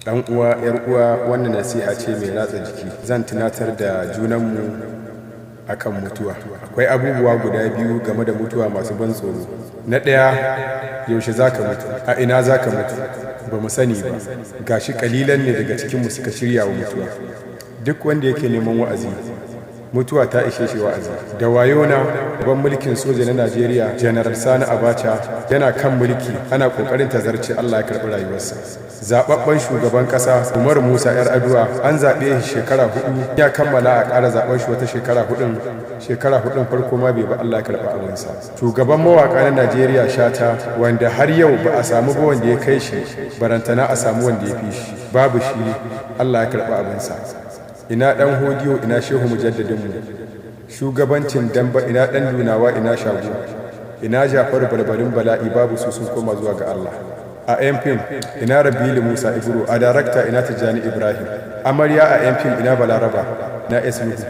Ɗan uwa, 'yar uwa, wannan nasiha ce mai ratsa jiki. Zan tunatar da junanmu akan mutuwa. Akwai abubuwa guda biyu game da mutuwa masu ban tsoro. Na ɗaya, yaushe za ka mutu? A ina za ka mutu? Ba mu sani ba. Gashi kalilan ne daga cikinmu suka shirya wa mutuwa. Duk wanda yake neman wa'azi, mutuwa ta ishe shi wa'azi. Da wayona, ban mulkin soja na Najeriya, Janar Sani Abacha, yana kan mulki ana kokarin tazarce, Allah ya karɓi rayuwarsa. Zababben shugaban ƙasa Umar Musa Yar'adua, an zaɓe shi shekara 4, ya kammala, a ƙara zaɓen shi wata shekara 4n. Shekara 4n farko ma bai ba, Allah ya karɓi abinsa. Shugaban mawaƙa na Najeriya, Shata, wanda har yau ba a samu ba wanda ya kai shi, barantana a samu wanda ya fi shi, babu shi, Allah ya karɓi abinsa. Ina Dan Hodiyo? Ina Shehu Mujaddadinmu? Shugabancin Damba, ina Dan Dunawa? Ina Shago? Ina Jafaru Barbarin Bala'i? Babu su, sun koma zuwa ga Allah. A yan fim, ina Rabilu Musa Ibro? A darakta, ina Tijjani Ibrahim Amarya? A yan fim, ina Balaraba na Esnuhu?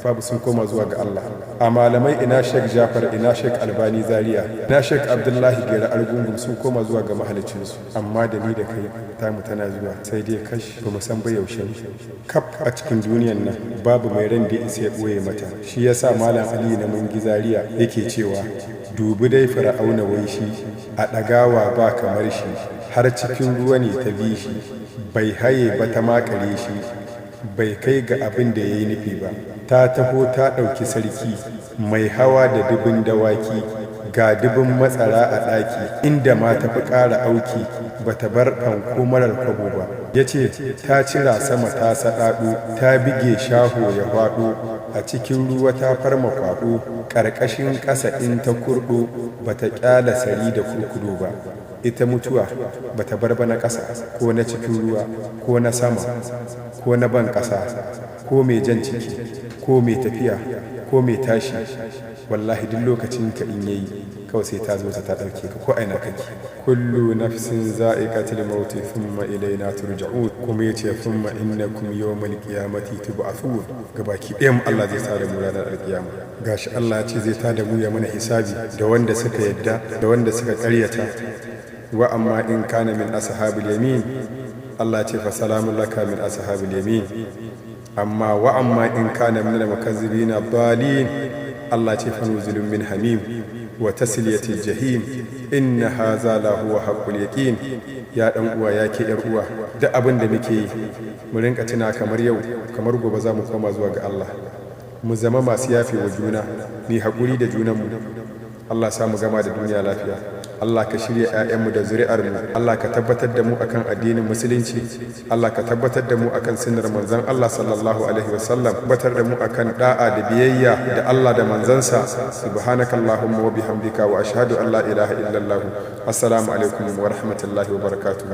Babu, sun koma zuwa ga Allah. A malamai, ina Sheikh Jafar? Ina Sheikh Albani Zaria? Ina Sheikh Abdullahi Gera Argungun? Sun koma zuwa ga mahalicinsu. Amma da ni da kai, tamu tana zuwa, sai dai kash, ba mu san ba yaushe. Kaf a cikin duniyan nan babu mai ran da isa ya ɓoye mata. Shi yasa Malam Ali na Mungi Zaria yake cewa, "Dubi dai Fir'auna, wai shi a ɗagawa ba kamar shi, har cikin ruwa ne ta bi shi, bai haye ba ta makare shi, bai kai ga abin da ya yi nufi ba. Ta taho ta ɗauki sarki mai hawa da dubin dawaki, ga dubin matsara a ɗaki, inda ma ta fi ƙara auki, ba ta bar fanko marar kwabo ba." Ya ce, "Ta cira sama ta saɗaɗo, ta bige shaho ya faɗo, a cikin ruwa ta farma kwaɗo, ƙarƙashin ƙasa in ta kurɗo, ba ta ƙyala sari da kurkudo ba." Ita mutuwa ba ta bar ba na ƙasa ko na cikin ruwa ko na sama ko na ban ƙasa, ko mai jan ciki ko mai tafiya ko mai tashi. Wallahi duk lokacin ka in yayi, kawai sai ta zo ta ɗauke ka, ko aina kake. "Kullu nafsin za'iqatul maut, thumma ilaina turja'un." Kuma yace, "Thumma innakum yawmal qiyamati tub'athun." Gabaki ɗayan Allah zai tada mu ranar alkiyama. Gashi Allah ya ce zai tada mu ya mana hisabi, da wanda suka yadda da wanda suka ƙaryata. "Wa amma in kana min ashabil yamin," Allah ce, "fa salamun laka min ashabil yamin." Amma "wa amma in kana min al-mukazzibina dalin," Allah ce, "fa nuzulun min hamim wa tasliyatil jahim, inna hadha la huwa haqqul yaqin." Ya dan uwa, ya ke yar uwa, duk abin da muke yi, mu rinka tuna kamar yau kamar gobe za mu koma zuwa ga Allah. Mu zama masu yafe wa juna, mu haƙuri da junanmu. Allah sa mu gama da duniya lafiya. Allah ka shirya 'ya'yanmu da zuri'armu. Allah ka tabbatar da mu akan addinin Musulunci. Allah ka tabbatar da mu akan sunnar manzon Allah sallallahu alaihi wasallam, tabbatar da mu akan da'a da biyayya da Allah da manzansa. Subhanakallahumma wa bihamdika, wa ashhadu an la ilaha illallah. Assalamu alaikum wa rahmatullahi wa barakatuh.